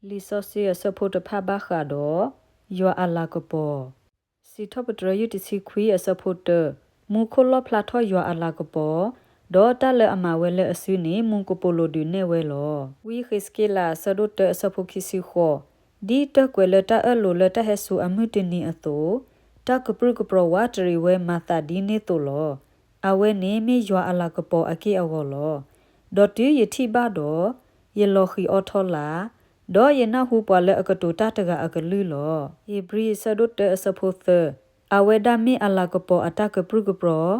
လံာ်စီဆှံအဆၢဖိတဖၣ်ဘၣ်ဃးဒီး ယွၤအလၤကပီၤ. စံးထီၣ်ပတြၢၤ ယုၢ်တဆံခွံအဆၢဖိတၢ, မူခိၣ်လီၣ်ဖျါထီၣ်ယွၤအလၤကပီၤ, ဒီးတၢ်လၢအမၤဝဲလၢအစုန့ၣ် မူကပိာ်လိၤဒုးနဲၣ်ဝဲလီၤ. ဝံဃ့းစက့လးအဆၢဒိၣ်တၢအဆၢဖိခံဆံဃိး, ဒ်တၢၢ်ကွဲးလၢတၢ်အၢၣ်လိၤလၢတၢ်ဟဲစူၤအမုၢ်တနံၤအသိး, တၢ်ကပြုၢ်ကပြီၤဝးတရံးဝဲမၤသးဒ်န့ၣ်သိးလီၤ. အဝဲန့ၣ်မ့ၢ်ယွၤအလၤကပီၤအက့ၢ်အဂီၤလီၤ. ဒီးတုၤယထံၣ်ဘၣ်ဒီး, ယလီၤဃံၤအီထီလာ်, ဒီးယနၢ်ဟူပှၤလၢအကတိၤတၢ်တဂၤအကလုၢ်လီၤ. ဧ့ၤဘြံၤအဆၢဒိၣ်တၢအဆၢဖိသၢ, အဝဲဒၣ်မ့ၢ်အလၤကပီၤအတၢ်ကပြုၢ်ကပြီၤ,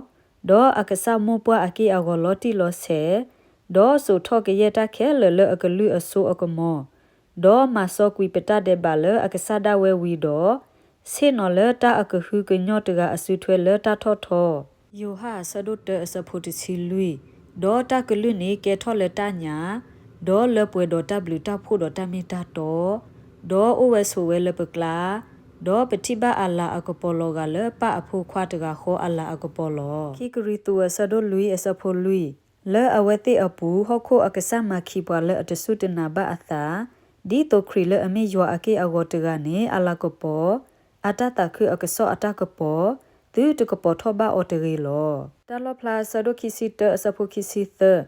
ဒီးအကစၢ်မိၢ်ပှၢ်အက့ၢ်အဂီၤလီၤတံၢ်လီၤဆဲး, ဒီးစိာ်ထီၣ်ကယဲၢ်တၢ်ခဲလၢာ်လၢအကလုၢ်အစိအကမီၤ, ဒီးမၤစီကွံာ်ပတၢ်ဒဲးဘးလၢအကစၢ်ဒၣ်ဝဲဝံၤဒီး, ဆ့ၣ်နီၤလၢတၢ်အကဟုကညီၢ်တဂၤအစုထွဲလၢတၢ်ထီၣ်ထီ. ယိၤဟၣ်အဆၢဒိၣ်တၢအဆၢဖိတဆံလွံၢ်, ဒီးတၢ်ကလုၢ်န့ၣ်ကဲထီၣ်လၢတၢ်ညၣ်, ဒီးလၢပှဲၤဒီးတၢ်ဘျုးတၢ်ဖှိၣ်ဒီးတၢ်မ့ၢ်တၢ်တီ, ဒီးအိၣ်ဝဲဆိးဝဲလၢပကျါ, ဒီးပထံၣ်ဘၣ်အလၤအကပီၤလီၤဂာ်လၢပၢ်အဖိခွါတဂၤဃီအလၤအကပီၤလီၤ. ခံကရံၣ်သူးအဆၢဒိၣ်လွံၢ်အဆၢဖိလွံၢ်, လၢအဝဲသ့ၣ်အပူၤ ဟီၣ်ခိၣ်အကစၢ်မၤခံးပှၤလၢအတစူၢ်တနာ်ဘၣ်အသး, ဒ်သိးခရံာ်လၢအမ့ၢ်ယွၤအက့ၢ်အဂီၤတဂၤန့ၣ် အလၤကပီၤ, အတၢ်သးခုအကစီၣ်အတၢ်ကပီၤ, သုတကပီၤထီၣ်ဘၣ်အီၤတဂ့ၤလီၤ. တၢ်လီၣ်ဖျါအဆၢဒိၣ်ခံဆံတၢအဆၢဖိခံဆံသၢ,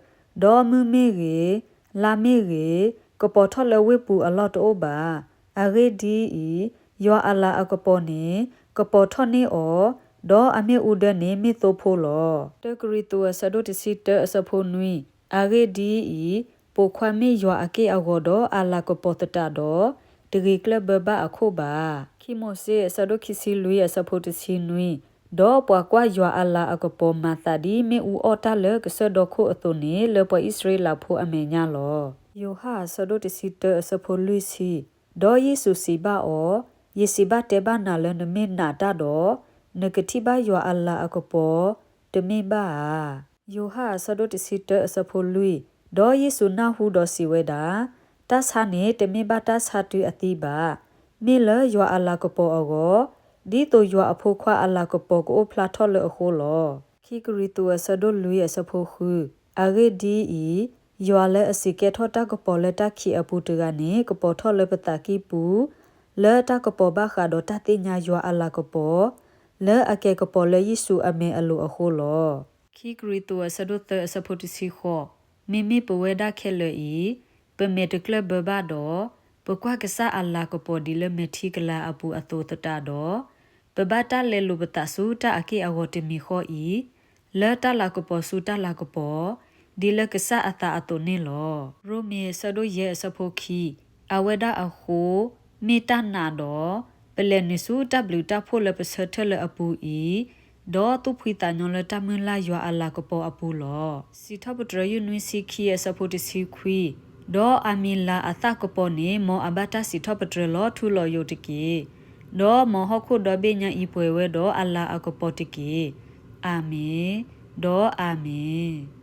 ဒီးမုၢ်မ့ၢ်ဂ့ၤ, လါမ့ၢ်ဂ့ၤ, ကပီၤထီၣ်လၢဝ့ၢ်ပူၤအလီၢ်တအိၣ်ဘၣ်. အဂ့ၢ်ဒ်အံၤ, ယွၤအလၤအကပီၤန့ၣ် ကပီၤထီၣ်န့ၢ်အီၤ, ဒီးအမ့ၣ်အူဒၢန့ၣ်မ့ၢ်သိဖိလီၤ. တၢကရံၣ်သူးအဆၢဒိၣ်တဆံတၢအဆၢဖိနွံ, အဂ့ၢ်ဒ်အံၤ, ပိာ်ခွါမ့ၢ်ယွၤအက့ၢ်အဂီၤဒီးအလၤကပီၤသတးဒီး, တဂ့ၤကျၢၢ်ဘၢဘၣ်အခိၣ်ဘၣ်. ခံမိၤၡ့အဆၢဒိၣ်ခံဆံလွံၢ်အဆၢဖိတဆံနွံ, ဒီးပှၤကွၢ်ယွၤအလၤအကပီၤမၤသးဒ်မ့ၣ်အူအီၣ်တၢ်လၢကစၢၢ်ဒီခိၣ်အသိးန့ၣ် လၢပှၤအံၣ်စရ့လးဖိအမဲာ်ညါလီၤ. ယိၤဟၣ်အဆၢဒိၣ်တဆံတၢအဆၢဖိလွံၢ်ဆံ, ဒီးယ့ၣ်ၡူးစံးဘၣ်အီၤ, ယစံးဘၣ်တဲဘၣ်နၤလၢနမ့ၢ်နာ်တၢ်ဒီး, နကထံၣ်ဘၣ်ယွၤအလၤအကပီၤ, တမ့ၢ်ဘၣ်ဧါ. ယိၤဟၣ်အဆၢဒိၣ်တဆံတၢအဆၢဖိလွံၢ်, ဒီးယ့ၣ်ၡူးနၢ်ဟူဒီးစံးဝဲဒၣ်, တၢ်ဆါန့ၣ်တမ့ၢ်ဘၣ်တၢ်ဆါတုၤအသံဘၣ်, မ့ၢ်လၢယွၤအလၤကပီၤအဂီၢ်, ဒ်သိးယွၤအဖိခွါအလၤကပီၤကအိၣ်ဖျါထီၣ်လၢအဃိလီၤ. ခံကရံၣ်သူးအဆၢဒိၣ်လွံၢ်အဆၢဖိဃု, အဂ့ၢ်ဒ်အံၤ, ယွၤလၢအစံးကဲထီၣ်တၢ်ကပီၤလၢတၢ်ခံးအပူၤတဂၤန့ၣ် ကပီၤထီၣ်လၢပသးကံၢ်ပူၤ, လၢတၢ်ကပီၤဘၣ်ဃးဒီးတၢ်သ့ၣ်ညါယွၤအလၤကပီၤ, လၢအကဲၤကပီၤလၢယ့ၣ်ၡူးအမဲာ်အလိၤအဃိလီၤ. ခံကရံၣ်သူးအဆၢဒိၣ်သၢအဆၢဖိတဆံဃိး, မ့မ့ၢ်ပဝဲဒၣ်ခဲလၢာ်အံၤ, ပမဲာ်တကျၢၢ်ဘၢဘၣ်ဒီး, ပကွၢ်ကစၢ်အလၤကပီၤဒ်လၢမဲာ်ထံကလၤအပူၤအသိးသတးဒီး, ပဘၣ်တၢ်လဲလိာ်ပသးဆူတၢ်အက့ၢ်အဂီၤတမံၤဃီအံၤ, လၢတၢ်လၤကပီၤဆူတၢ်လၤကပီၤ, ဒ်လၢကစၢ်အသးအသိးန့ၣ်လီၤ. ရိမ့ၤအဆၢဒိၣ်ယဲၢ်အဆၢဖိခံ, အဝဲဒၣ်အဃိ, မ့ၢ်တၢ်နာ်ဒီး, ပလဲၤနုာ်ဆူတၢ်ဘျုးတၢ်ဖှိၣ်လၢပဆၢထၢၣ်လၢအပူၤအံၤ, ဒီးသူၣ်ဖှံသးညီလၢတၢ်မုၢ်လၢ်ယွၤအလၤကပီၤအပူၤလီၤ. စံးထီၣ်ပတြၢၤ ယုၢ်နွံဆံခံအဆၢဖိတဆံခွံ, ဒီးအမံၤလၤအသၣ်ကပီၤန့ၣ် မ်အဘၣ်တၢ်စံးထီၣ်ပတြၢၤလီၤထူလီၤယိာ်တက့ၢ်. ဒီးမ်ဟီၣ်ခိၣ်ဒီဘ့ၣ်ညါအံၤပှဲၤဝဲဒီးအလၤအကပီၤတက့ၢ်. အၤမ့ၣ်, ဒီးအၤမ့ၣ်.